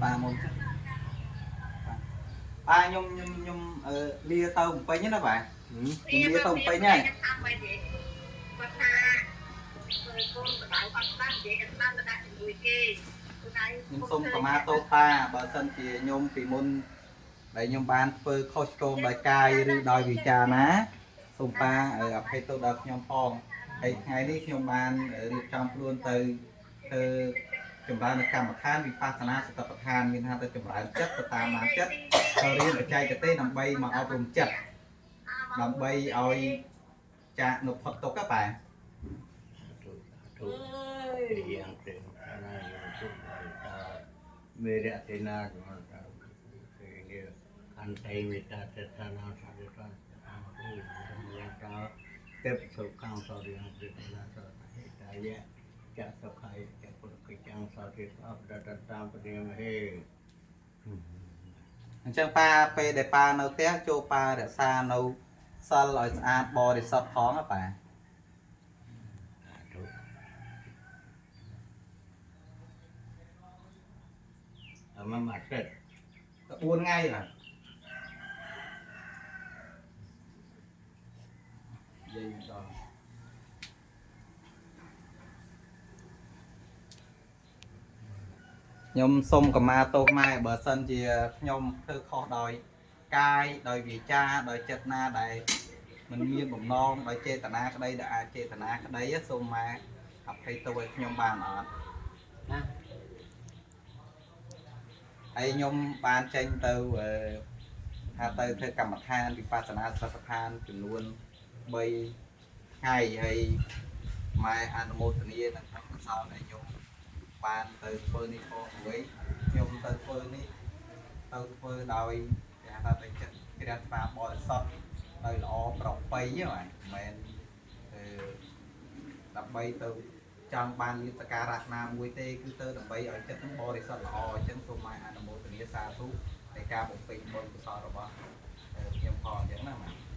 ប៉ាមុនចឹងប៉ាខ្ញុំខ្ញុំខ្ញុំអឺលាទៅបំពេញណាប៉ាខ្ញុំលាទៅបំពេញហើយ ថាម៉េចទេគាត់ថាកូនបដៅគាត់ស្ដាប់និយាយគាត់ស្ដាប់ទៅដាក់ជាមួយគេ ខ្ញុំសូមប្រមាទោសប៉ាបើសិនជាខ្ញុំពីមុនដែលខ្ញុំបានធ្វើខុសឆ្គងដោយកាយឬដោយវិចារណាសូមប៉ាអភ័យទោសដល់ខ្ញុំផងហើយថ្ងៃនេះខ្ញុំបានរៀបចំខ្លួនទៅធ្វើចម្រើនកម្មដ្ឋានវិបស្សនាសតិប្បដ្ឋានមានថាទៅចម្រើនចិត្តទៅតាមបានចិត្តទៅរៀនបច្ចេកទេសដើម្បីមកអប់រំចិត្តដើម្បីឲ្យចាកនុផុតទុក្ខប៉ា ទុយ៉ាងទេណាយោទុតាមេរៈទេណាទតាទេអន្តៃមេតាទេតានាសារិតាយ៉ាងតាទេពសុខੰសរិយទេតាសហេតាយៈចសុខៃចពុទ្ធកិច្ចសរិអបដតតាមបរិមហេ អញ្ចឹងប៉ាពេលដែលប៉ានៅផ្ទះចូលប៉ារក្សានៅសិលឲ្យស្អាតបរិសុទ្ធផងណាប៉ា ទុអមមកសិត 4ថ្ងៃបាទនិយាយដល់ខ្ញុំសូមកម្មាទោសម៉ែបើសិនជាខ្ញុំធ្វើខុសដោយកាយដោយវាចាដោយចិត្តណាដែលមិនមានបំណងដោយចេតនាក្តីដោយអចេតនាក្តីសូមម៉ែអភ័យទោសឲ្យខ្ញុំបានអត់ ណា ហើយខ្ញុំបានចេញទៅអឺថាទៅធ្វើកម្មដ្ឋានវិបស្សនាសតិប្បដ្ឋានចំនួន3ថ្ងៃហើយម៉ែអនុមោទនានឹងក្នុងកុសលដែលខ្ញុំបានទៅធ្វើនេះផងរួយខ្ញុំទៅធ្វើនេះទៅធ្វើដោយគេហៅថាទៅចិត្តជ្រះថ្លាបរិសុទ្ធដោយល្អប្រពៃហ្នឹងមិនមែនអឺដើម្បីទៅចង់បានលាភសក្ការៈណាមួយទេគឺទៅដើម្បីឲ្យចិត្តនឹងបរិសុទ្ធល្អអញ្ចឹងសូមឲ្យអនុមោទនាសាធុនៃការបំពេញបុណ្យកុសលរបស់ខ្ញុំផងអញ្ចឹងណាបាទ។